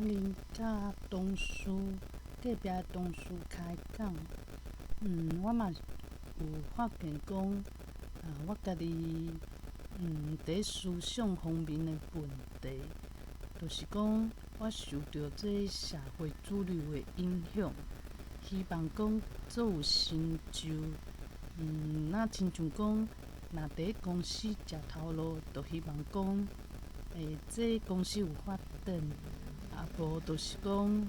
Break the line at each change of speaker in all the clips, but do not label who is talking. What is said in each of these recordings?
日佮同事隔壁同事开讲，我嘛有發現講，我家己佇思想方面的問題，就是講我受著這社會主流的影響，希望講做有成就，若親像講，若佇公司食頭路，就希望講，這公司有發展，啊無就是講，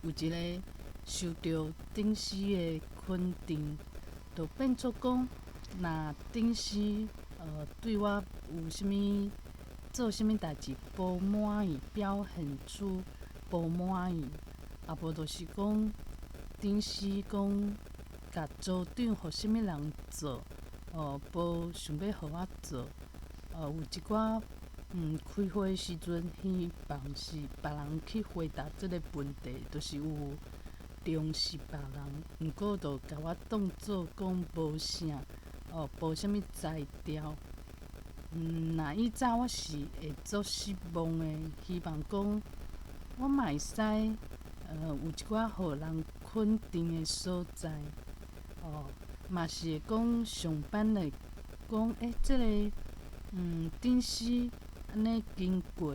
有一个受著頂司的肯定，就變做講，若頂司對我有啥物做啥物代誌無滿意，表現出無滿意，啊無就是講頂司講共組長予啥物人做，無想欲予我做，有一寡開會時陣，希望是別人去回答這个問題，就是有重視別人，毋過就共我當做講無啥，無啥物才調。若以早我是會足失望的，希望講我嘛會使，有一寡予人肯定的所在，嘛是會講上班來講，這个頂司按呢經過，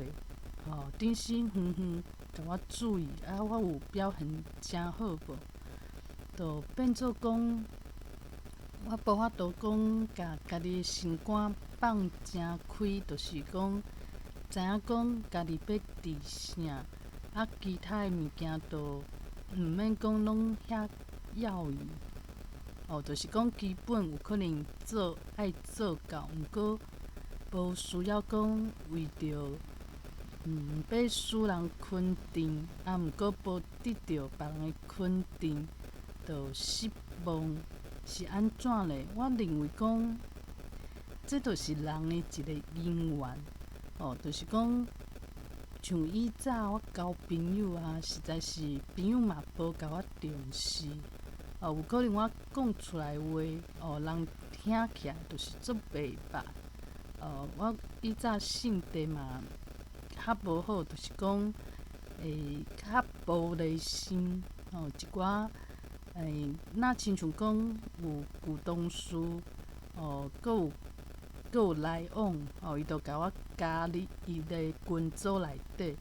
頂司遠遠共我注意，啊，我有表現誠好無？就變做講，我無法度講共家己的心肝放誠開，就是講知影講家己欲佇啥，啊，其他的物件都毋免講攏遐要意，就是講基本有可能做愛做到，毋過無需要講為著欲使人肯定，啊，毋過無得著別人的肯定，就失望，是按怎咧？我認為講，這就是人的一個因緣，就是講，像以早我交朋友啊，實在是朋友嘛無共我重視，有可能我講出來話，人聽起來就是足袂捌，我以早性格嘛較無好，就是講會較玻璃心，一寡若親像講有舊同事，閣有來往，伊就共我加入伊个群組內底，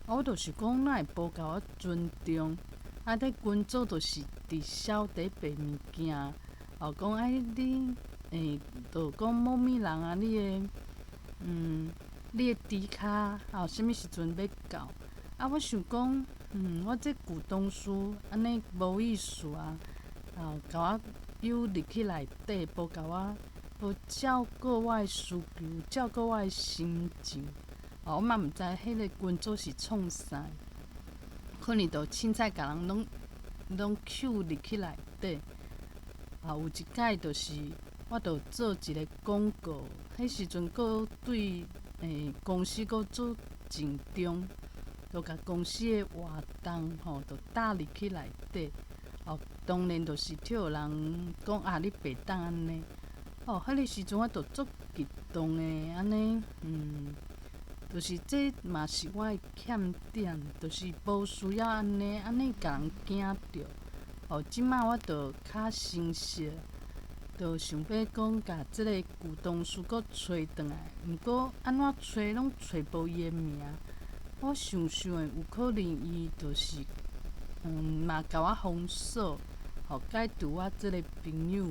啊，我就是講哪會無共我尊重？啊，這群組就是直銷佇賣物件，講哎你，就講某物人啊，你的豬跤，啥物時陣欲到？啊，我想講，我這舊同事按呢無意思啊，共我誘入去內底，無共我無照顧我的需求，照顧我的心情，我嘛毋知彼个群組是創啥，可能就凊彩共人攏抾入去內底。啊，有一擺就是我就做一个廣告，彼時陣閣對公司閣足緊張，就共公司的活動就搭入去內底。當然就是予人講啊，你袂當按呢。彼个時陣我就足激動的，按呢，就是這嘛是我的欠點，就是無需要按呢，按呢共人驚著。這馬我就較成熟，就想欲講共這個舊同事閣揣轉來，毋過按怎揣攏揣無伊的名。我想想的，有可能伊就是，嘛共我封鎖，解除我這个朋友。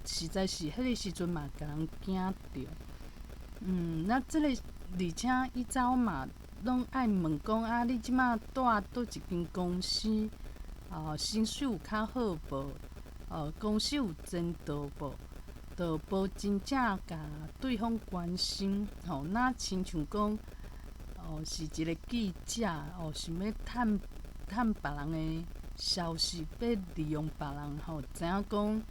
實在是彼个時陣嘛，共人驚著。那這个而且以早我嘛攏愛問講啊，你這馬蹛佗一間公司，薪水有較好無？公司有前途無？就無真正共對方關心，若親像講，是一个記者，想欲探探別人的消息，欲利用別人，知影講，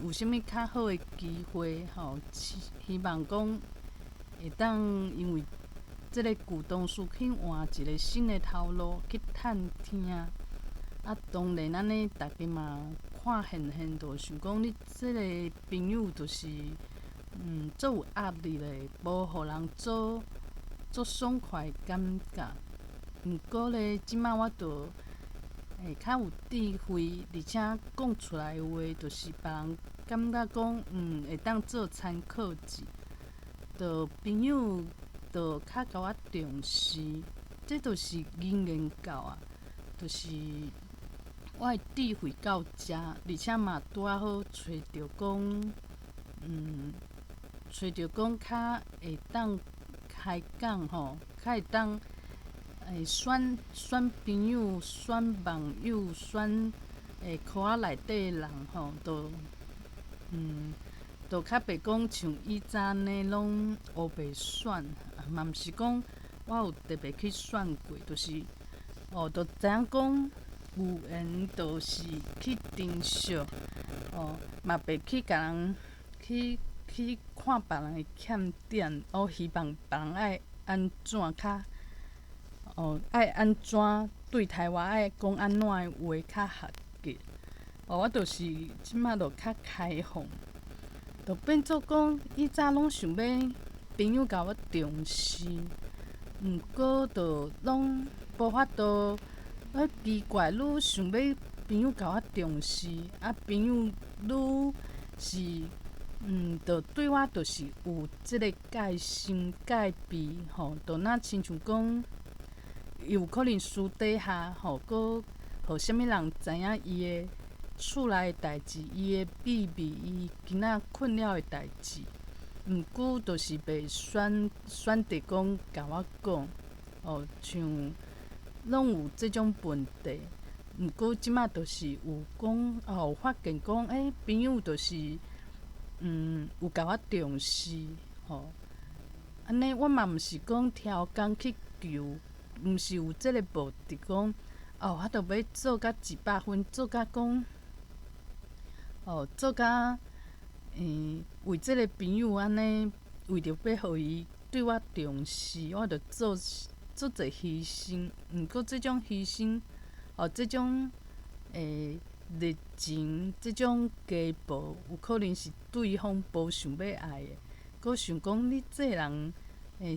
有啥物較好的機會，希望講會當因為這個舊同事去換一个新的頭路去探聽，啊，當然按呢，逐家嘛看現現，就想講你這個朋友就是，足有壓力的，無予人做，足爽快的感覺。毋過咧，這馬我就會較有智慧，而且講出來的話，就是別人感覺講，會當做參考者，就朋友就較共我重視，這就是因緣到啊，就是我的智慧到遮，而且嘛拄仔好揣著講，揣著講較會當開講吼，較會當會選選朋友、選網友、選會箍仔內底的人吼，就較袂講像以前按呢攏烏白選，嘛毋是講我有特別去選過，就是哦，就知影講有緣就是去珍惜，哦，嘛袂去共人去去看別人的欠點，哦，希望別人愛按怎較，哦，愛按怎對待我，愛講按怎的話較合格。哦，我就是這馬就較開放。就變做講，以早攏想欲朋友共我重視，毋過就攏無法度。我奇怪，愈想欲朋友共我重視，啊，朋友愈是，就對我就是有這个戒心戒備吼，就若親像講，伊有可能私底下吼，閣予啥物人知影伊的厝內的代誌，伊的秘密，伊囡仔困了的代誌，毋過就是袂選選擇講共我講，哦，像攏有這種問題。毋過這馬就是有講，哦，有發現講，欸，朋友就是，有共我重視，吼。按呢，我嘛毋是講超工去求，毋是有這个目的講，哦，我著欲做甲100分，做甲講。哦，做甲，為這个朋友按呢，為著欲予伊對我重視，我著做做濟犧牲。毋過這種犧牲，哦，這種熱情，這種家暴，有可能是對方無想欲愛的，閣想講你這人，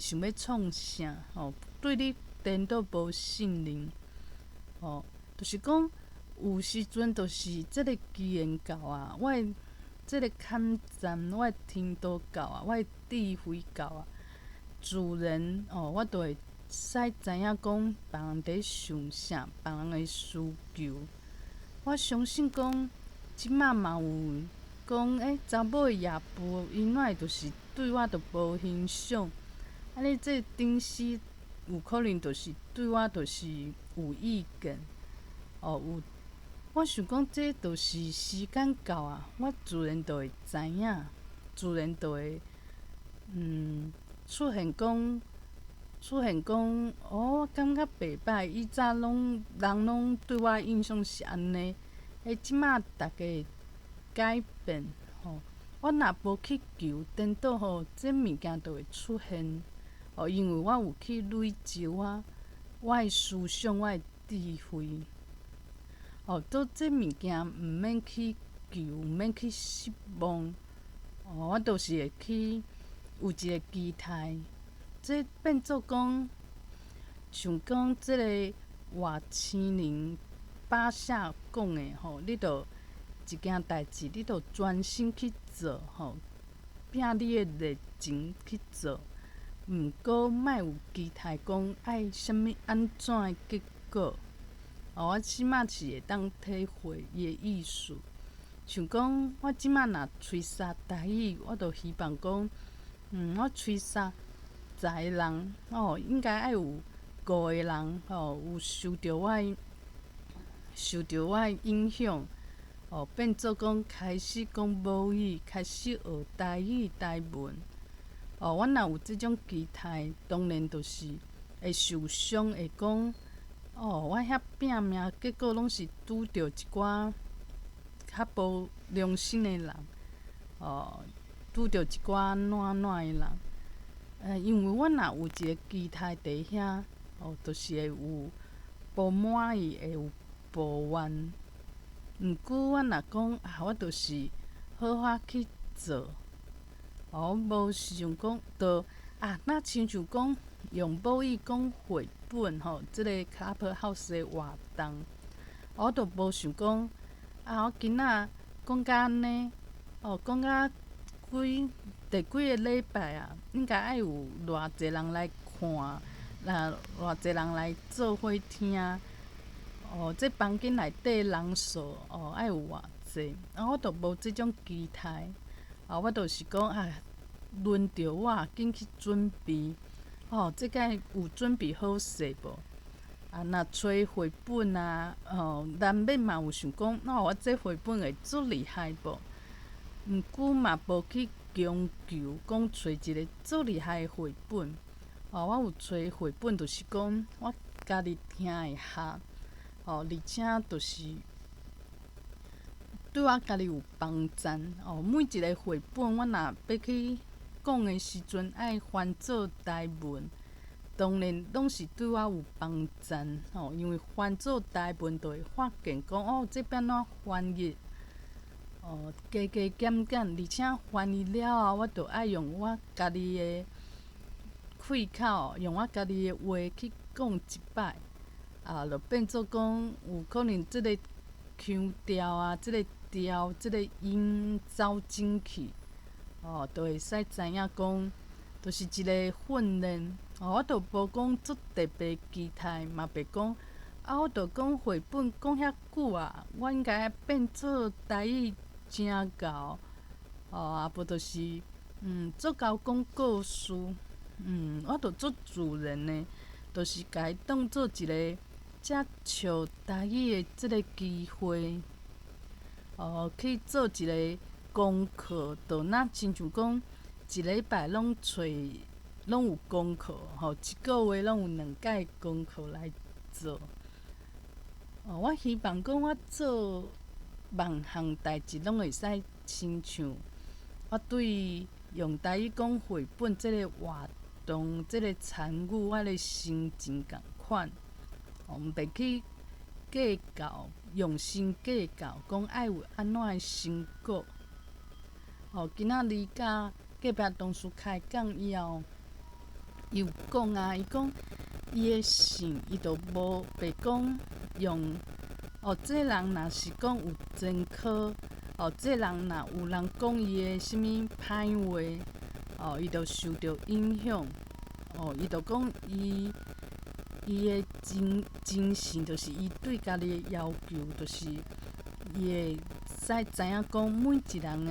想欲創啥？吼，對你顛倒無信任，吼，就是講。有時陣就是這个機緣到啊，我的這个坎站，我的程度到啊，我的智慧到啊，自然哦，我就會使知影講別人佇想啥，別人的需求。我相信講，這馬嘛有講，欸，查某的野步，伊哪會就是對我就無欣賞？啊，你這頂司有可能就是對我就是有意見，哦，有。我想講，這就是時間到啊，我自然就會知影，自然就會出現講，出現講，哦，我感覺袂䆀，以早攏人攏對我印象是按呢，欸，這馬逐家會改變，吼，我若無去求，顛倒吼，這物件就會出現，哦，因為我有去累積我我的思想，我的智慧。哦，都這物件毋免去求，毋免去失望。哦，我就是會去有一个期待，這變做講，像講這个外星人巴夏講的吼，你著一件代誌，你著專心去做吼，拼你的熱情去做，毋過莫有期待講愛啥物按怎的結果。哦，我這馬是會當體會伊的意思。像講，我這馬若吹捒台語，我就希望講，我吹捒10個人，哦，應該愛有五個人，吼，有受著我的影響，哦，變做講開始講母語，開始學台語、台文。哦，我若有這種期待，當然就是會受傷，會講。哦，我遐拼命，結果攏是拄著一寡較無良心的人，哦，拄著一寡按怎按怎的人。因為我若有一个期待佇遐，哦，就是會有無滿意，會有抱怨。毋過我若講啊，我就是好好去做，哦，無想講，就啊，若親像講用母語講繪本吼，這個 Clubhouse 的活動，我就無想講啊，我今仔講甲按呢，哦，講甲幾第幾个禮拜啊，應該愛有偌濟人來看，啊，偌濟人來做伙聽，哦，這房間內底人數哦愛有偌濟，啊，我就無這種期待，啊，我就是講啊，輪著我緊去準備，哦，這擺有準備好勢無？啊，若揣繪本啊，哦，難免嘛有想講，那我這繪本會足厲害無？毋過嘛無去強求講揣一个足厲害的繪本。哦，我有揣繪本，就是講我家己聽會合，哦，而且就是對我家己有幫助。哦，每一个繪本，我若欲去講的時陣，愛翻做台文，當然攏是對我有幫助。吼，因為翻做台文，就會發現講哦，這欲按怎翻譯？哦，加加減減，而且翻譯了後，我就愛用我家己的開口，用我家己的話去講一擺，啊，就變做講有可能這个腔調啊，這个調，這个音走進去，哦，就會使知影講，就是一個訓練。哦，我就無講足特別期待，嘛袂講，啊，我就講繪本講遐久啊，我應該變做台語誠𠢕，哦，啊無就是足𠢕講故事，我就足自然的，就是共伊當做一个接觸台語的這个機會，哦，去做一个功課，就若親像講一禮拜攏揣攏有功課，吼，一个月攏有兩擺功課來做。哦，我希望講我做萬項代誌攏會使親像我對用台語講繪本這个活動、這个參與，我的心情仝款，哦，毋袂去計較，用心計較，講愛有按怎的成果。哦，今仔日佮隔壁同事開講以後，伊有講啊，伊講伊的性，伊就無袂講用。哦，這个人若是講有前科，哦，這个人若有人講伊的啥物歹話，哦，伊就受著影響。哦，伊就講伊伊的精精神，就是伊對家己的要求，就是伊會使知影講每一人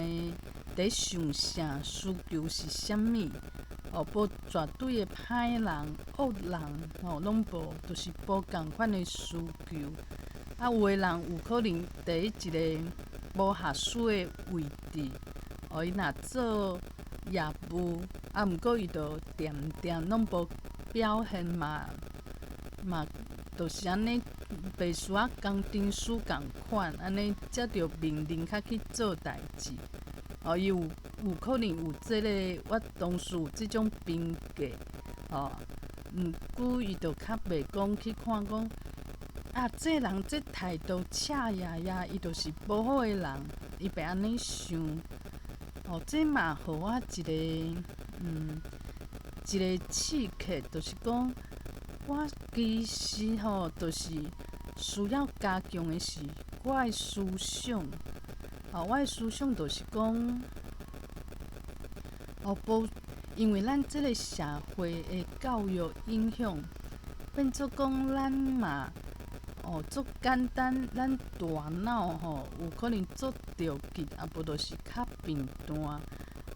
的佇想啥，需求是啥物。哦，無絕對的歹人、惡人，吼，攏無，就是無仝款的需求。啊，有的人有可能佇一个無合適的位置，哦，伊若做業務，啊，毋過伊就恬恬攏無表現嘛，嘛，就是按呢，袂輸啊工程師仝款，按呢接著命令較去做代誌。哦，伊有有可能有這个，我同事有這種評價，哦，毋過伊就較袂講去看講。啊，這人這態度赤掖掖，伊就是無好的人，伊袂按呢想。哦，這嘛予我一个一个刺激，就是講，我其實吼，就是需要加強的是我的思想。哦，我的思想就是講，哦，無，因為咱這個社會的教育影響，變做講咱嘛。哦，足簡單，咱大腦吼有可能足著急，啊無就是較貧惰，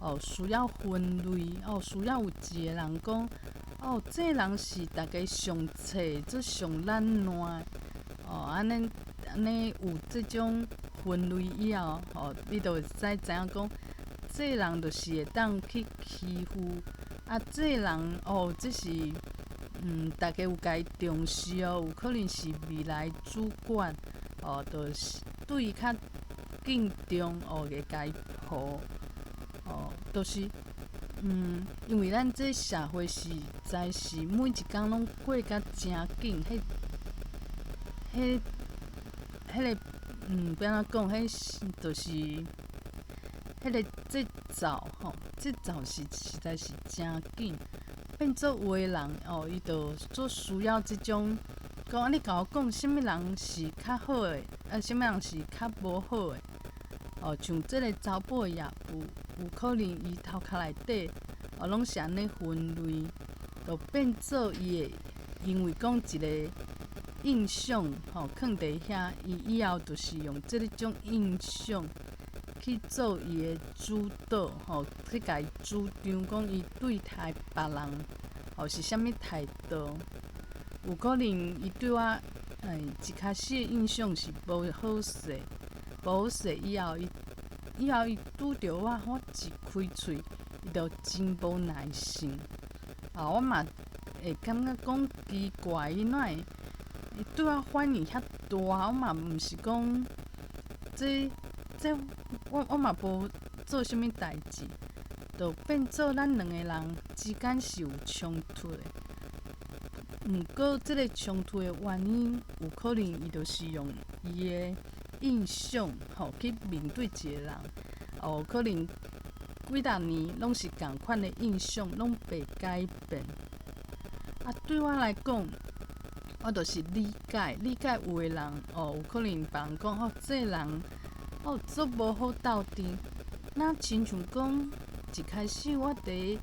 哦，需要分類，哦，需要有一个人講，哦，這个人是逐家上冊做上懶惰，哦，按呢按呢有這種分類以後，吼，你就會使知影講，這个人就是會當去欺負，啊，這个人哦，這是。逐家有共伊重視哦，有可能是未來主管哦，就是對伊較敬重哦，會共伊抱哦，就是因為咱這社會實在是每一工攏過甲誠緊，彼、彼、彼个欲按怎講？彼是就是彼个節奏吼，節奏是實在是誠緊。變做有的人哦，伊就足需要這種講啊，你共我講啥物人是較好的，啊，啥物人是較無好的。哦，像這个查某的業務，有可能伊頭殼內底哦，攏是按呢分類，就變做伊會因為講一个印象吼，囥佇遐，伊以後就是用這个種印象去做伊的主導吼，去共伊主張講伊對待別人吼是啥物態度。有可能伊對我一開始的印象是無好勢，無好勢以後，伊以後伊拄著我，我一開喙，伊就真無耐性。啊，我嘛會感覺講奇怪，伊哪會伊對我反應遐大？我嘛毋是講這這我我嘛無做啥物代誌，就變做咱兩個人之間是有衝突的。毋過，這个衝突的原因，有可能伊就是用伊的印象吼去面對一個人，哦，可能幾若年攏是仝款的印象，攏袂改變。啊，對我來講，我就是理解，理解有的人哦，有可能別人講哦，這个人哦足無好鬥陣，若親像講一開始我佇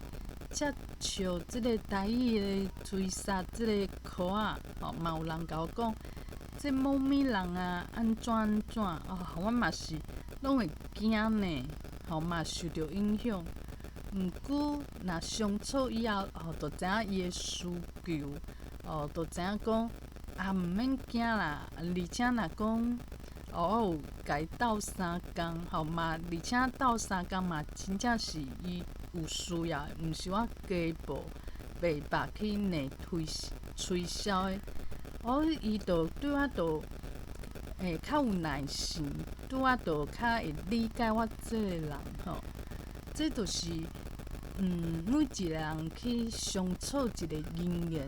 接觸這个台語的吹獒這个課仔，吼嘛有人共我講，這某物人啊，按怎按怎，哦，我嘛是攏會驚呢，吼嘛受著影響。毋過若相處以後，哦，就知影伊的需求，哦，就知影講啊，毋免驚啦，而且若講哦，我有共伊鬥相共，吼嘛，而且鬥相共嘛，真正是伊有需要，毋是我加報白白去硬推推銷的。哦，伊就對我就會較有耐心，對我就較會理解我這个人吼。這就是每一个人去相處一个經驗。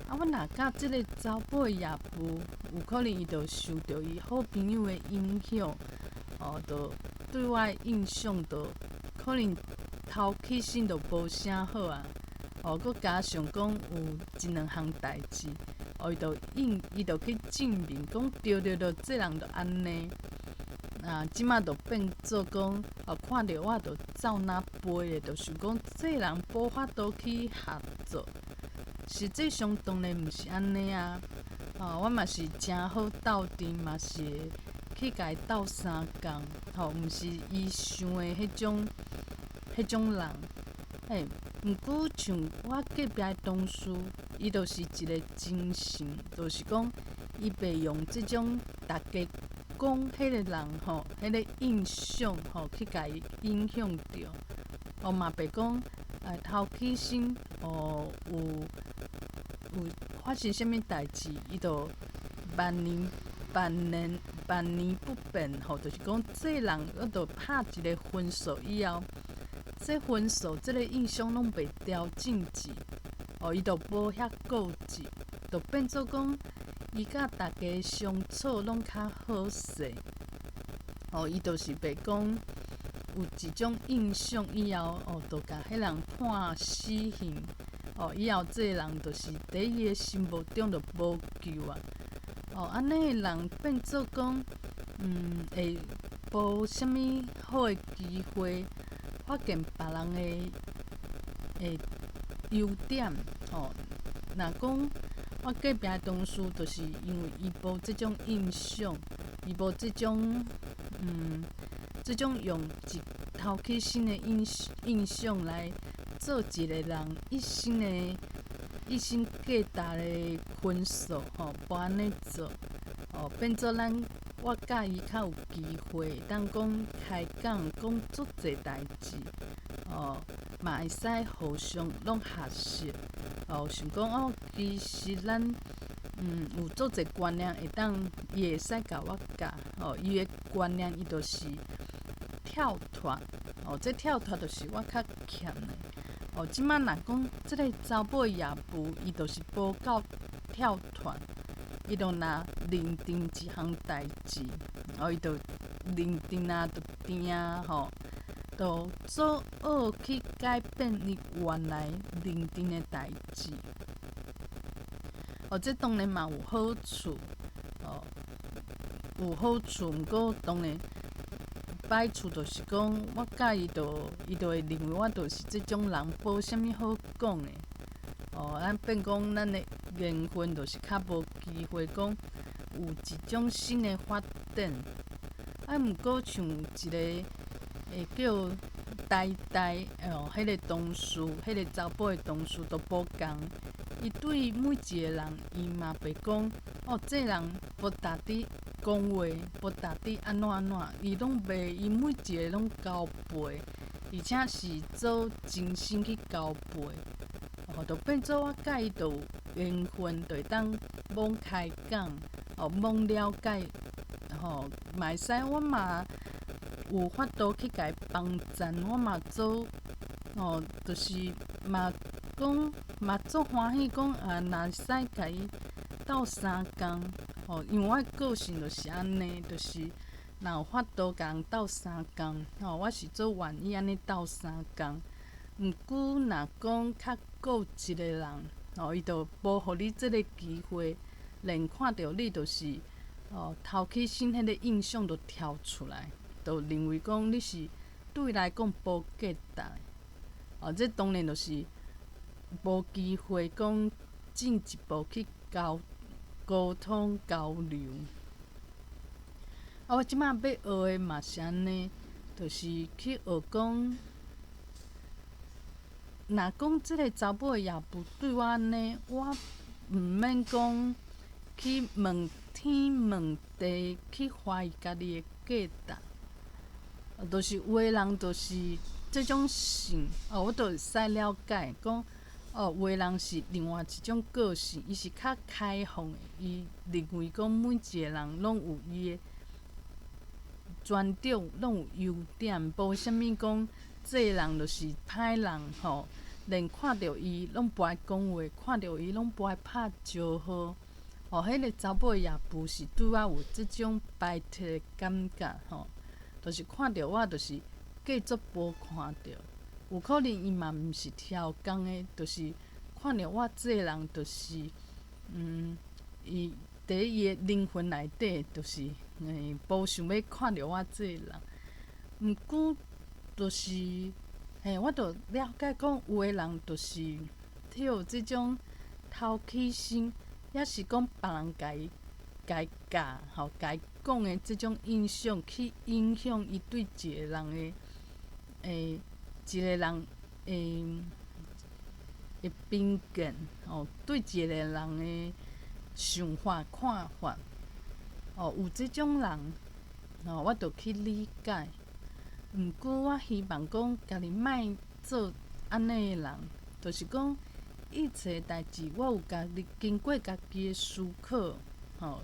啊，我若佮這个查某的業務，有可能伊就受著伊好朋友的影響，哦，就對我的印象就可能頭起身就無啥好啊。哦，閣加上講有一兩項代誌，哦，伊就應伊就去證明講對對對，這人就按呢。啊，這馬就變做講，哦，看著我就走若飛的，就想講這人無法度去合作。實際上當然毋是按呢啊！哦，我嘛是誠好鬥陣，嘛是會去共伊鬥相共，吼，毋是伊想的彼種彼種人。嘿，毋過像我隔壁的同事，伊就是一个真誠，就是講伊袂用這種逐家講彼个人吼，彼个印象吼去共伊影響著。哦，嘛袂講，頭起身哦有有發生啥物代誌，伊就萬年萬年萬年不變吼，就是講這人我就拍一个分數以後，這分數這个印象攏袂調整一，哦，伊就無遐固執，就變做講伊佮逐家相處攏較好勢。哦，伊就是袂講有一種印象以後，哦，就共彼人判死刑。哦，以後這個人就是佇伊的心目中就無救啊！哦，按呢的人變做講，會無啥物好的機會發現別人的的優點。吼，若講我隔壁的同事，就是因為伊無這種印象，伊無這種，這種用一頭起身的印印象來做一個人一生的、一生價值的分數，吼，無按呢做，哦，變做咱我佮伊較有機會，會當講開講講足濟代誌，哦，嘛會使互相攏學習，哦，想講哦，其實咱有足濟觀念會當，伊會使共我教，哦，伊的觀念伊就是跳脫，哦，這跳脫就是我較欠的。哦，這馬若講這个查某的業務，伊就是無夠跳脫，伊就若認定一項代誌，哦，伊就認定啊，就定啊，吼，就做學去改變伊原來認定的代誌。哦，這當然嘛有好處，哦，有好處，毋過當然歹處就是講，我佮伊就伊就會認為我就是這種人，無啥物好講的。哦，咱變講咱的緣分就是較無機會講有一種新的發展。啊，毋過像一個會叫呆呆哦，彼個同事，彼個查埔的同事都無仝。伊對每一個人，伊嘛袂講哦，這個人無值得講話，無值得按怎按怎，伊攏袂，伊每一個攏交陪，而且是做真心去交陪，哦，就變做我佮伊就有緣分，就會當罔開講，哦，罔了解，吼，嘛會使我嘛有法度去共伊幫贊，我嘛做，哦，就是嘛講嘛足歡喜講啊，若會使共伊鬥相共，吼，因為我的個性就是按呢，就是若有法度共人鬥相共，吼，我是足願意按呢鬥相共。毋過若講較固執的人，吼，伊就無予你這個機會，連看著你就是，哦，頭起身彼個印象就跳出來，就認為講你是對伊來講無價值。哦，這當然就是無機會講進一步去交溝通交流。啊，我這馬欲學的嘛是按呢，就是去學講，若講這個查某也無對我按呢，我毋免講去問天問地，去懷疑家己的價值。就是有的人就是這種性，哦，我就會使了解講，哦，有的人是另外一種個性，伊是較開放的，伊認為講每一個人攏有伊的專長，攏有優點，無啥物講這個人就是歹人吼，連看著伊攏無愛講話，看著伊攏無愛拍招呼。哦，彼個查某也無是對我有這種排斥的感覺吼，就是看著我就是假作無看著，有可能伊嘛毋是超工的，就是看著我這個人就是，伊佇伊的靈魂內底就是，無想欲看著我這個人。毋過就是，嘿，我就了解講有的人就是體有這種頭起身，抑是講別人共伊共伊教吼，共伊講的這種印象，去影響伊對一個人的，一個人的偏見，吼，對一個人的想法看法，哦，有這種人，吼，我就去理解。毋過我希望講，家己莫做按呢的人，就是講一切代誌，我有家己經過家己的思考，吼。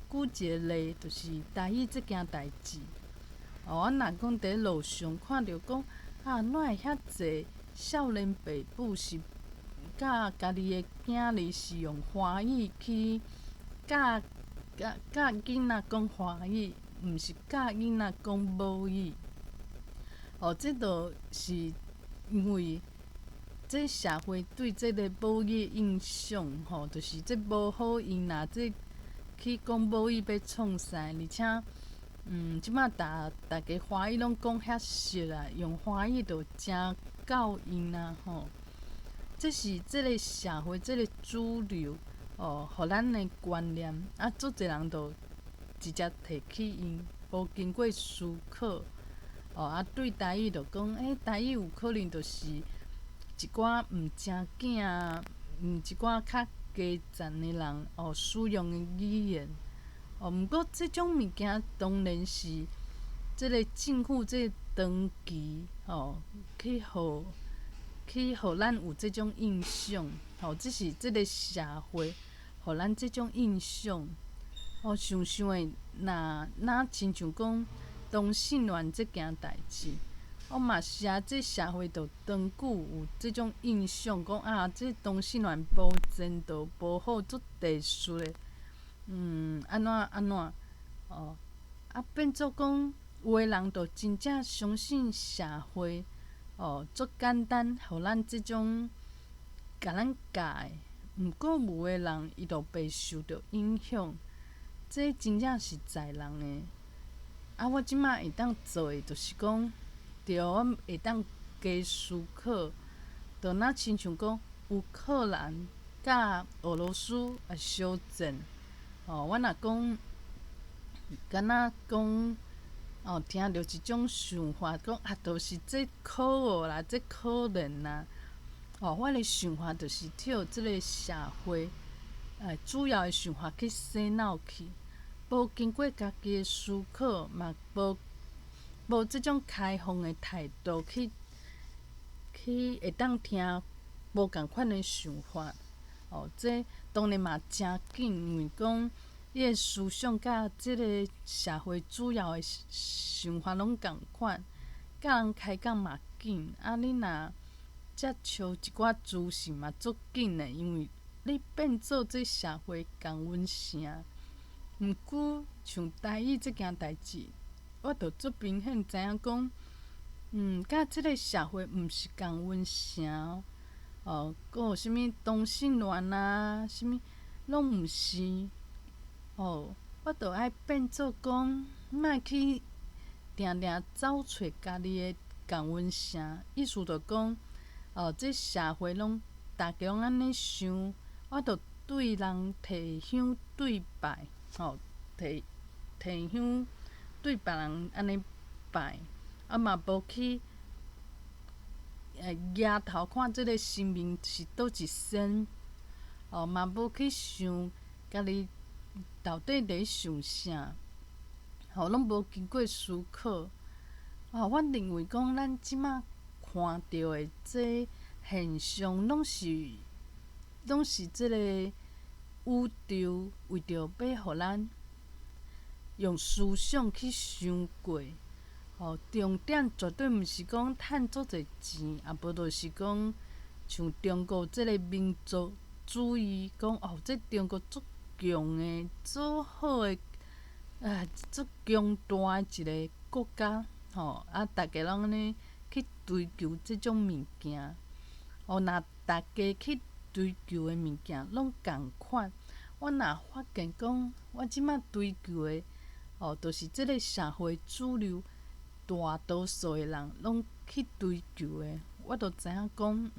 舉一個例，就是台語這件代誌。哦，我若講佇路上看著講，啊，哪會遐濟少年爸母是教家己的囝兒是用華語去教教教囡仔講華語，毋是教囡仔講母語。哦，這就是因為這社會對這個母語印象，吼，就是這無好用啦，這去講母語欲創啥？而且，這馬逐逐家華語攏講遐熟啊，用華語就誠夠𪜶啊，吼。這是這個社會這個主流哦，予咱的觀念啊，足濟人就直接提去𪜶，無經過思考。哦，啊，對台語就講，台語有可能就是一寡毋正經、一寡較低層的人哦使用的語言。哦，毋過這種物件當然是這個政府這個長期吼去予咱有這種印象，吼，這是這個社會予咱這種印象。哦，想想的，若若親像講同性戀這件代誌，我嘛是啊，這社會就長久有這種印象，講啊，這同性戀無前途、無好、足特殊的，按怎按怎，哦，啊變做講有的人就真正相信社會，哦，足簡單，予咱這種共咱教的。毋過有的人，伊就袂受著影響，這真正是在人的。啊，我這馬會當做的，就是講，對，我會當加思考，就若親像講烏克蘭佮俄羅斯啊相戰，哦，我若講，敢若講，哦，聽著一種想法，講啊，就是這可惡啦，這可憐啦，哦，我的想法就是予這个社會，主要的想法去洗腦去，無經過家己的思考，嘛無這種開放的態度去會當聽無仝款的想法，哦，這當然嘛誠緊，因為講伊的思想佮這个社會主要的想法攏仝款，佮人開講嘛緊，啊，你若接受一寡資訊嘛足緊的，因為你變做這社會同溫層。毋過像台語這件代誌，我就足明顯知影講，佮這个社會毋是仝溫層哦，閣有啥物同性戀啊，啥物攏毋是，哦，我就愛變做講，莫去定定走揣家己的仝溫層，意思就講，哦，這社會攏逐家攏按呢想，我就對人提香對拜，吼，提香對別人按呢拜，啊嘛無去舉頭看這个神明是佗一仙，哦，嘛無去想家己到底佇咧想啥，吼，攏無經過思考。哦，我認為講咱這馬看著的這現象，攏是這个宇宙為著欲予咱用思想去想過。吼，重點絕對毋是講趁足濟錢，啊無就是講像中國這个民族主義，講哦，這中國足強的、足好的、啊足強大的一個國家，吼，啊，逐家攏按呢去追求這種物件。哦，若逐家去追求的物件攏仝款，我若發現講，我這馬追求的，哦，就是這个社會主流大多數的人攏去追求的，我就知影講，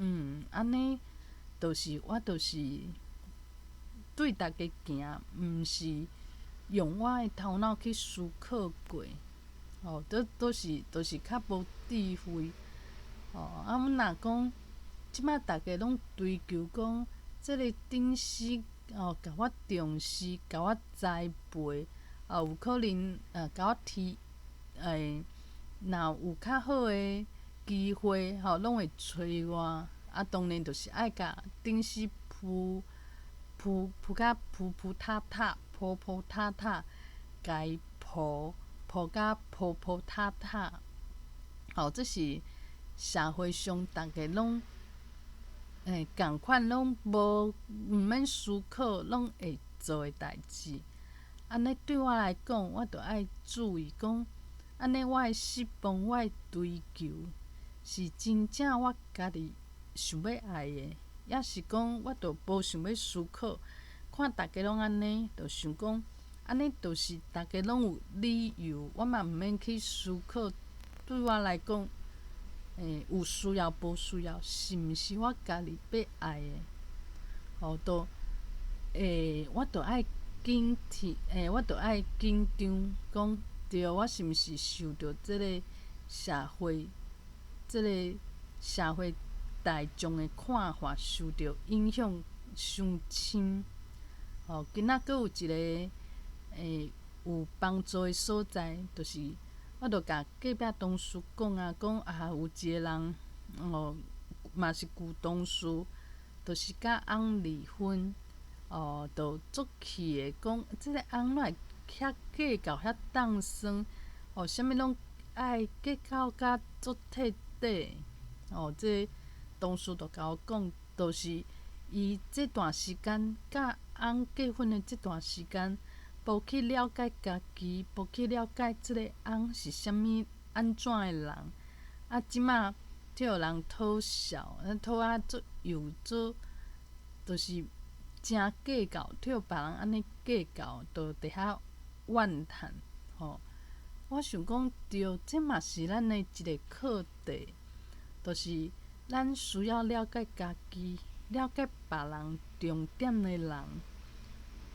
按呢，就是我就是對逐家行，毋是用我的頭腦去思考過，哦，都是較無智慧，哦，啊，阮若講，這馬逐家攏追求講，這个頂司哦，共我重視，共我栽培，啊，有可能共我提，若有較好的機會，吼，攏會揣我。啊，當然就是愛共頂司鋪鋪鋪甲鋪鋪塌塌，鋪鋪塌塌，共伊鋪鋪甲鋪鋪塌塌。吼，這是社會上逐家攏仝款攏無毋免思考，攏會做的代誌。按呢對我來講，我著愛注意講，按呢我的失望，我的追求，是真正我家己想欲愛的，抑是講我著無想欲思考，看逐家攏按呢，就想講，按呢就是逐家攏有理由，我嘛毋免去思考。對我來講，有需要無需要，是毋是我家己欲愛的？吼，都，我著愛警惕，我著愛緊張，講對，我是毋是受著這个社會，這个社會大眾的看法受著影響傷深？吼，今仔閣有一个有幫助的所在，就是我著共隔壁同事講啊，講啊有一个人，哦，嘛是舊同事，就是佮翁離婚，哦，就足氣的講，這个翁哪會遐計較遐凍酸，哦，啥物攏愛計較甲足徹底，哦，這同事就共我講，就是伊這段時間佮翁結婚的這段時間，無去了解家己，無去了解這个翁是啥物按怎的人，啊，這馬予人討笑，討啊足幼足，就是誠計較，予別人按呢計較，就佇遐怨嘆吼。我想講對，這嘛是咱的一个課題，就是咱需要了解家己，了解別人重點的人，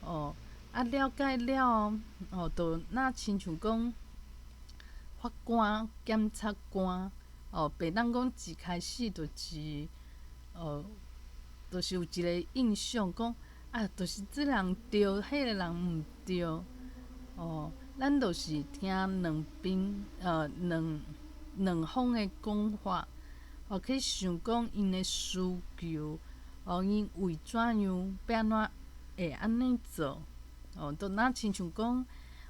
哦，啊，了解了後，哦，就若親像講法官、檢察官，哦，袂當講一開始就是，哦，就是有一个印象講，啊，就是這人對，彼个人毋對，哦。咱就是聽兩邊，兩方的講法，哦，去想講𪜶的需求，哦，𪜶為怎樣欲按怎會按呢做，哦，就若親像講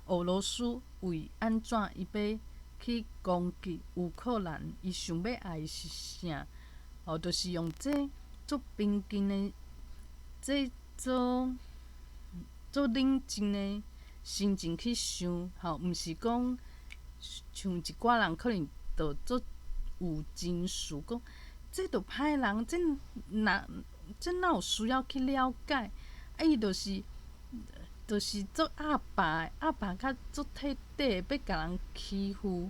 俄羅斯為按怎伊欲去攻擊烏克蘭，伊想欲愛是啥？哦，就是用這足平靜的，這做足冷靜的心情去想，吼，毋是講像一寡人可能就足有情緒，講這著歹人，這哪有需要去了解？啊，伊就是足鴨霸，鴨霸較足徹底，欲共人欺負。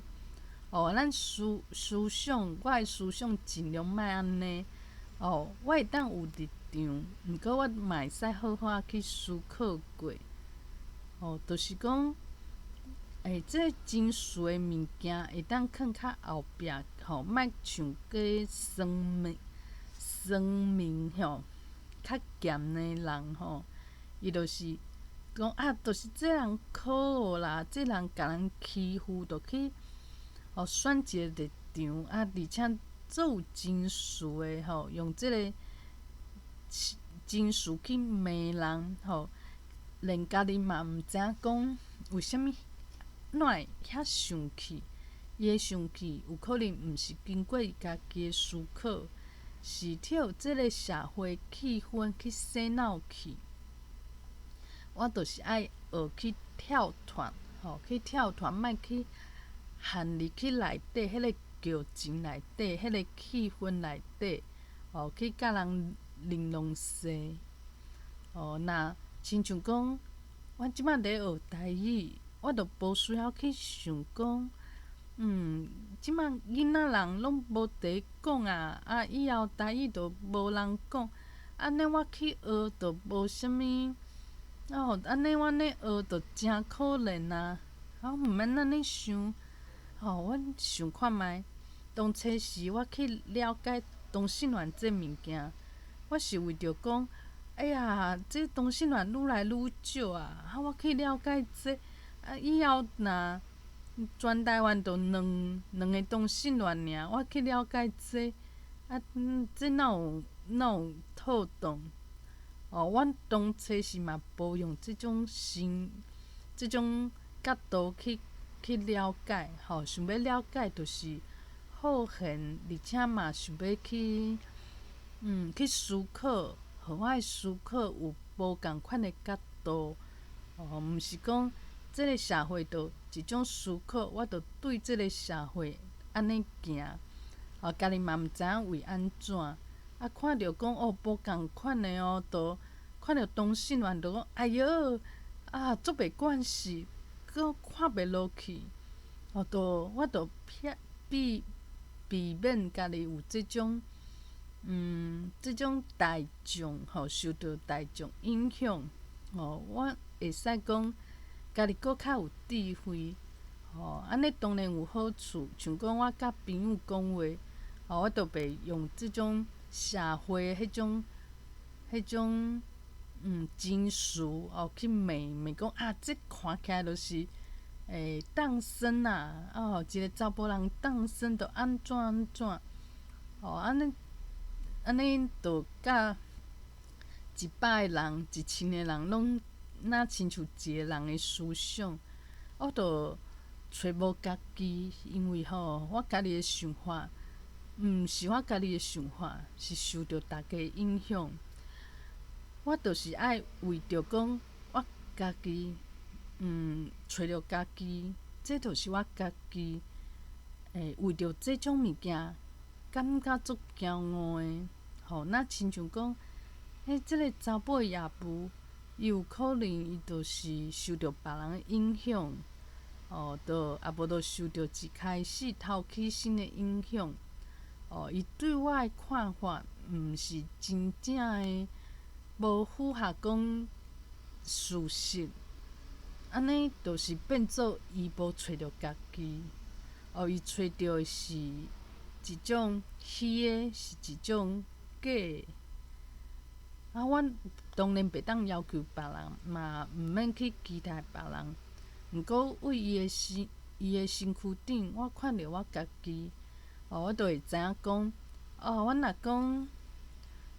哦，咱思想，我的思想盡量莫按呢。哦，我會當有立場，毋過我嘛會使好好仔去思考過。哦，就是講，這個情緒的物件會當囥較後壁，吼，莫像過酸民酸民吼，較鹹的人吼，伊就是講啊，就是這人可惡啦，這人共人欺負，就去哦選一个立場啊，而且足有情緒的吼，用這个情緒去罵人吼。連家己嘛毋知影講為啥物，哪會遐生氣？伊的生氣有可能毋是經過伊家己的思考，是予這个社會氣氛去洗腦去。我就是愛學去跳脫，吼，去跳脫，莫去陷入去內底彼个劇情內底，彼个氣氛內底，哦，去共人玲瓏勢，哦，若親像講，我這馬咧學台語，我就無需要去想講，這馬囡仔人攏無佇講啊，啊，以後台語就無人講，按呢我去學就無啥物，哦，按呢我按呢學就誠可憐啊，我毋免按呢想，吼，我想看覓，當初時我去了解同性戀這物件，我是為著講，哎呀，這同性戀愈來愈少啊！啊，我去了解這，啊，以後若全台灣就兩個同性戀爾，我去了解這，啊，這哪有妥當？哦，阮當初是嘛無用這種心、這種角度去了解，吼，想欲了解就是好閒，而且嘛想欲去思考，予我的思考有無仝款的角度，哦，毋是講這个社會就一種思考，我就對這个社會按呢行，哦，家己嘛毋知影為按怎，啊，看著講哦無仝款的哦，就看著同性戀就講哎喲，啊，足袂慣勢，閣看袂落去，哦，就我就避避避免家己有這種大眾吼受著大眾影響，吼，我會使講家己閣較有智慧，吼，按呢當然有好處，像講我佮朋友講話，吼，我就袂用這種社會彼種情緒哦去罵罵講啊，這看起來就是當生啊，哦，一个查埔人當生就按怎按怎，哦，按呢按呢就佮100个人、1000个人攏若親像一个人的思想，我就揣無家己，因為吼，我家己的想法，毋是我家己的想法，是受著大家影響。我就是愛為著講，我家己揣著家己，這就是我家己，會為著這種物件感覺足驕傲的，吼，若親像講，欸，這个查埔的業務，伊有可能伊就是受著別人的影響，哦，就啊無就受著一開始頭起身的影響，哦，伊對我的看法毋是真正的無符合講事實，按呢就是變做伊無揣著家己，哦，伊揣著的是一種虛的，是一種假的。啊，阮當然袂當要求別人，嘛毋免去期待別人。毋過為伊的身軀頂，我看著我家己，哦，我就會知影講，哦，阮若講，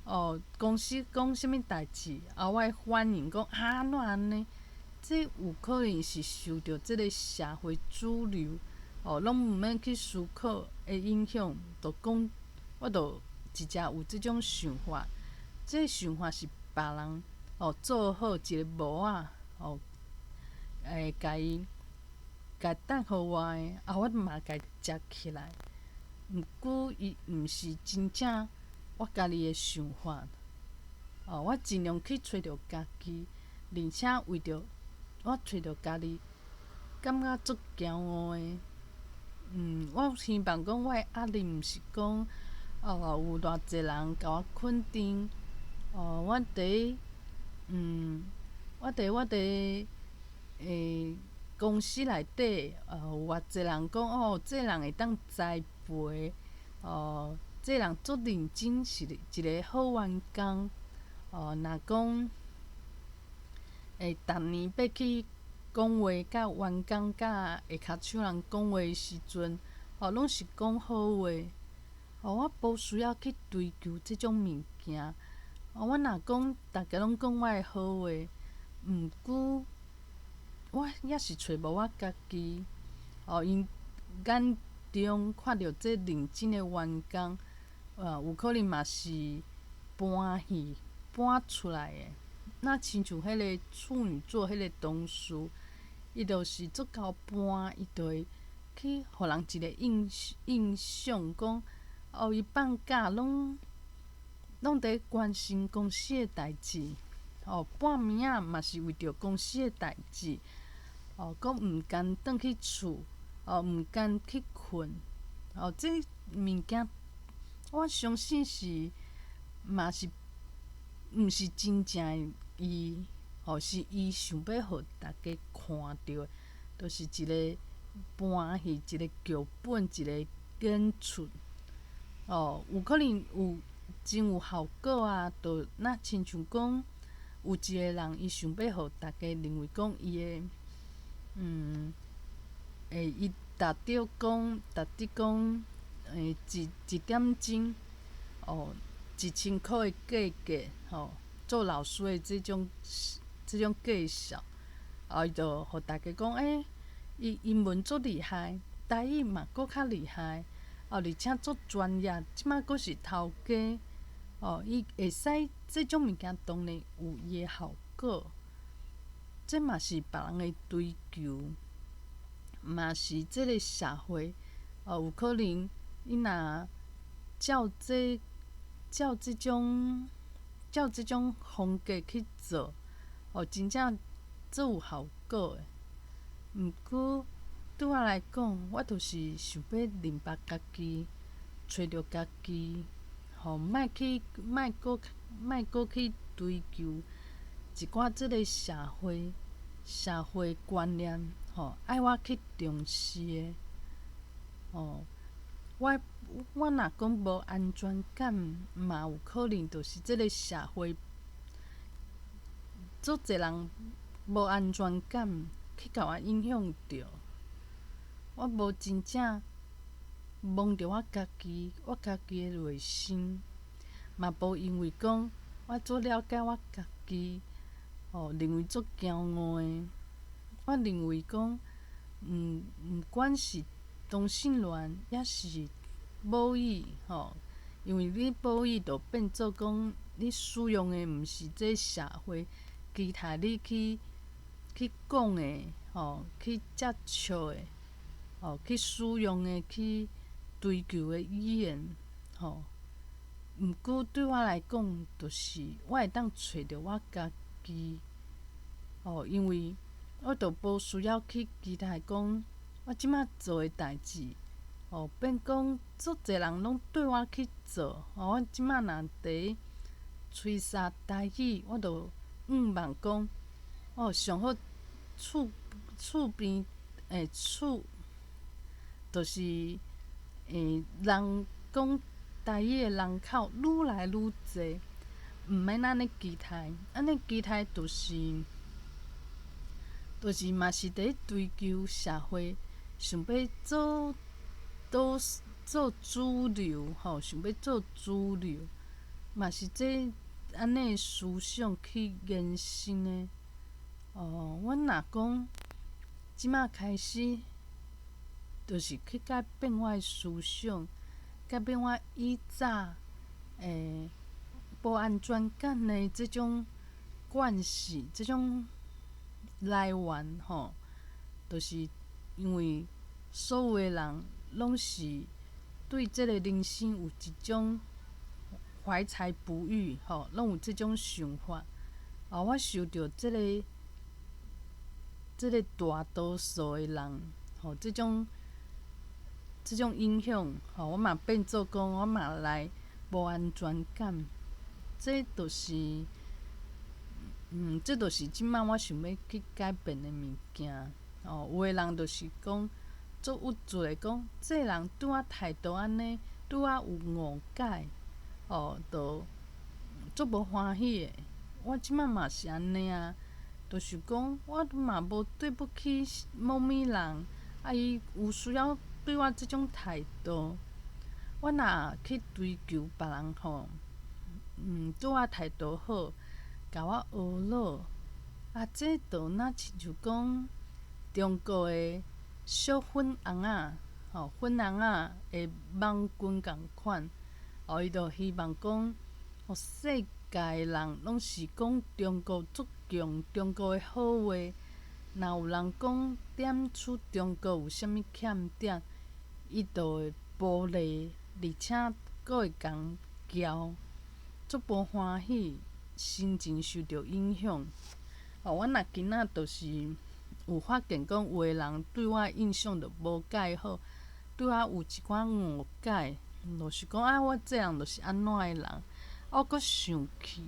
哦，公司講啥物代誌，啊，我會反應講啊，按怎按呢？這有可能是受著這个社會主流，哦，攏毋免去思考的影響，就講，我就直接有這種想法。這个想法是別人哦做好一个模仔，哦，會共伊共帶予我的，啊，我嘛共伊接起來。毋過伊毋是真正我家己的想法，哦，我盡量去揣著家己，而且為著我揣著家己，感覺足驕傲的。我希望講我的壓力毋是講，哦，有偌濟人共我肯定，哦，我佇公司內底，有偌濟人講，哦，這个人會當栽培，哦，這个人足認真，是一个好員工。哦，若講，逐年欲去講話，佮員工佮下跤手人講話的時陣，哦，攏是講好話。哦，我無需要去追求這種物件。哦，我若講逐家攏講我的好話，毋過我猶是揣無我家己。哦，𪜶眼中看著這認真的員工，有可能嘛是搬戲搬出來的。若親像彼个處女座彼个同事，伊就是足𠢕搬，伊就會去予人一个印象講，哦，伊放假攏佇關心公司的代誌，哦，半暝仔嘛是為著公司的代誌，哦，閣毋甘轉去厝，哦，毋甘去睏，哦，這物件我相信是嘛是毋是真正的伊，哦，是伊想欲予大家看著的，就是一个搬戲，一个劇本，一个演出，哦，有可能有真有效果啊！就若親像講，有一个人伊想欲予大家認為講伊的，伊達到講，一點鐘，哦，1000箍的價格，吼，做老師的這種介紹，啊，伊就予大家講，欸，伊英文足厲害，台語嘛閣較厲害，哦，而且足專業，這擺閣是頭家，哦，伊會使這種物件當然有伊的效果，這嘛是別人的追求，嘛是這个社會，哦，有可能伊若照這種風格去做，哦，真正足有效果的。毋過對我來講，我就是想欲認捌家己，揣著家己，吼，莫閣去追求一寡這个社會觀念，吼，愛我去重視的，吼，我若講無安全感，嘛有可能就是這个社會足濟人無安全感，去共我影響著。我無真正摸著我家己，我家己的內心，嘛無因為講我足了解我家己，吼，認為足驕傲的。我認為講，毋管是同性戀，抑是母語，吼，因為你母語就變做講，你使用的毋是這社會期待你去去講的，吼，去接觸的，吼，去使用的，去追求的語言，吼。毋過對我來講，就是我會當揣著我家己，吼，因為我就無需要去期待講，我這馬做的代誌，吼，變講足濟人攏對我去做，吼，我這馬若佇吹沙台語，我就向望講，哦，上好厝厝邊欸厝，就是人講台語的人口愈來愈濟，毋免按呢期待，按呢期待就是嘛是佇追求社會，想欲做多做主流吼，想欲做主流，嘛是這按呢思想去延伸的。哦，阮若講這馬開始，就是去改變我的思想，改變我以早無安全感的這種慣勢，這種來源吼，就是因為所有的人攏是對這個人生有一種懷才不遇吼，攏有這種想法。啊，我受著這個大多數的人吼，這種影響吼，我嘛變做講，我嘛來無安全感。這就是，這就是這馬我想欲去改變的物件。哦，有的人就是講足鬱卒的講，這个人對我態度按呢，對我有誤解，哦，就足無歡喜的。我這馬嘛是按呢啊，就是講我嘛無對不起某物人，啊，伊有需要對我這種態度。我若去追求別人吼，對我態度好，共我呵咾，啊，這就若親像講中國的小粉紅仔，吼，粉紅仔的網軍仝款，哦，伊就希望講，予世界的人攏是講中國足強，中國的好話。若有人講點出中國有啥物欠點，伊就會玻璃，而且閣會共撬，足無歡喜，心情受著影響。哦，我若今仔就是有發現講，有的人對我的印象就無蓋好，對我有一寡誤解，就是講啊，我這人就是按怎的人，我閣生氣，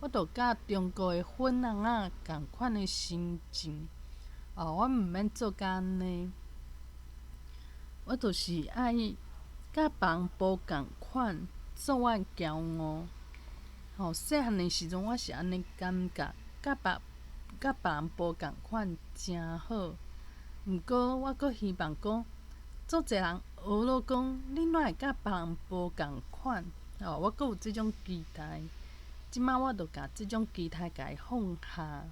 我就佮中國的粉紅仔仝款的心情。哦，我毋免做甲按呢，我就是愛佮別人無仝款，做我的驕傲。吼，細漢的時陣我是按呢感覺，佮別人無仝款誠好。毋過我閣希望講，足濟人呵咾講，你哪會佮別人無仝款？哦，我閣有這種期待。這馬我就共這種期待共伊放下。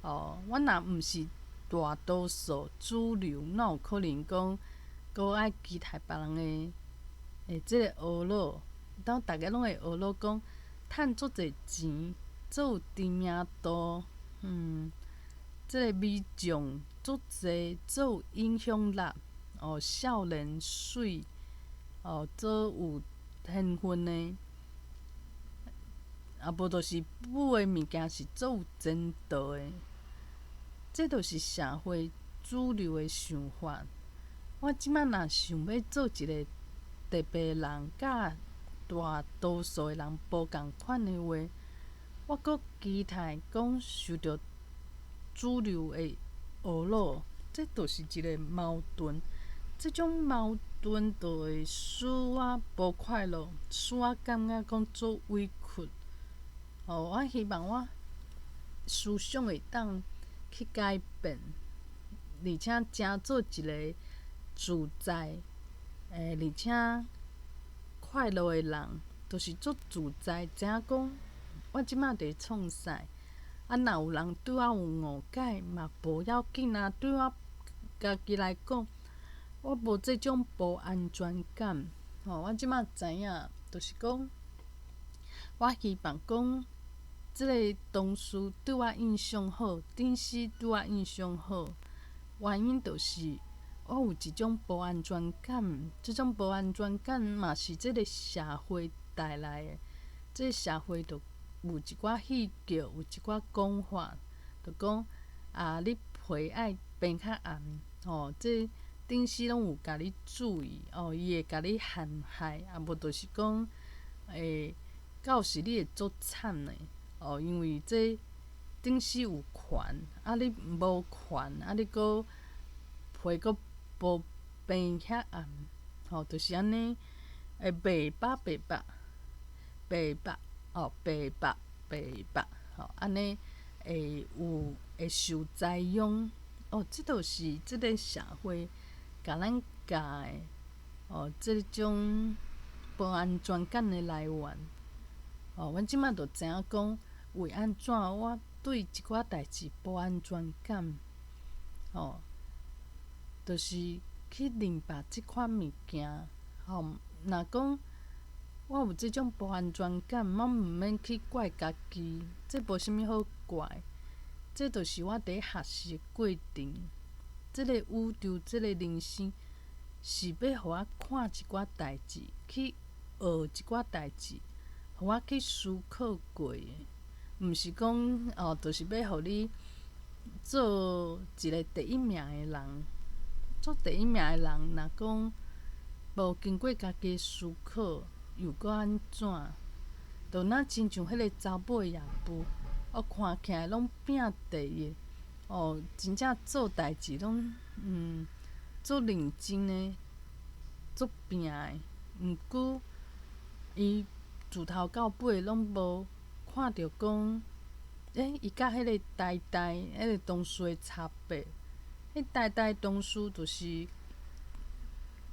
哦，我若毋是大多數主流，哪有可能講閣愛期待別人的這個呵咾？當逐家攏會呵咾講，趁足濟錢，足有知名度，這個民眾足濟，足有影響力，哦，少年媠，哦，足有天分的，啊無就是舞的物件是足有前途的，這就是社會主流的想法。我這馬若想欲做一個特別人，佮大多數的人無仝款的話，我閣期待講受著主流的呵咾，這就是一個矛盾。這種矛盾就會使我無快樂，使我感覺講足委屈。哦，我希望我思想會當去改變，而且成做一個自在，而且快樂的人，就是足自在，知影講我這馬佇創啥。啊，若有人對我有誤解，嘛無要緊啊。對我家己來講，我無這種無安全感。吼，我這馬知影，就是講，我希望講，這个同事對我印象好，頂時對我印象好，原因就是我有一種無安全感，這種無安全感嘛是這个社會帶來的。這个社會就有一寡戲劇，有一寡講法，就講啊，你皮愛變較絚，吼，這頂時攏有共你注意，哦，伊會共你陷害，啊無就是講，到時你會足慘的，哦，因為這頂時有權，啊你無權，啊你閣皮閣無變遐絚，吼，就是按呢，會袂飽袂飽，袂飽，哦，袂飽袂飽，吼，按呢會有會受災殃，哦，這就是這个社會共咱教的，哦，這種無安全感的來源。哦，阮這擺就知影講，為按怎我對一寡代誌無安全感，吼，就是去明白這款物件，吼，若講我有這種無安全感，我毋免去怪家己，這無啥物好怪，這就是我佇學習過程。這个宇宙，這个人生是欲予我看一寡代誌，去學一寡代誌，予我去思考過的，毋是講哦，就是欲予你做一个第一名的人。做第一名的人，若講無經過家己思考，又閣按怎？就若親像彼个查某的也夫，哦，看起來攏拼第一，哦，真正做代誌攏足認真的，足拼的。毋過，伊自頭到尾攏無看著講，伊佮彼个呆呆、彼个同事的差別。彼呆呆同事就是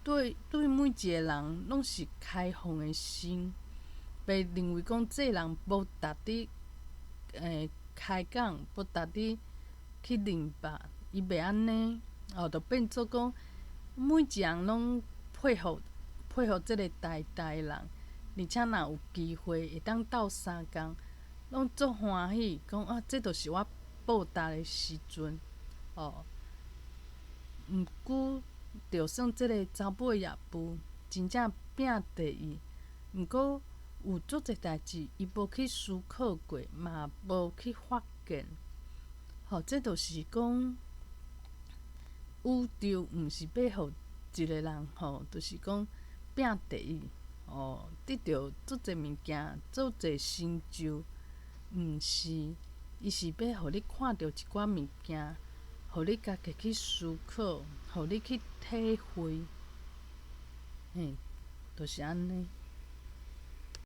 對每一个人攏是開放的心，袂認為講這人無值得開講，無值得去明白，伊袂按呢，哦，就變做講每一個人攏佩服佩服這个呆呆人，而且若有機會會當鬥相共，攏足歡喜，講啊，這就是我報答的時陣，哦。毋過，就算這个查某的也夫真正拼第一，毋過有足濟代誌，伊無去思考過，嘛無去發現。吼，這就是講宇宙毋是欲予一个人吼，就是講拼第一，哦，得著足濟物件，足濟成就，毋是，伊是欲予你看著一寡物件，予你家己去思考，予你去體會，嘿，就是按呢。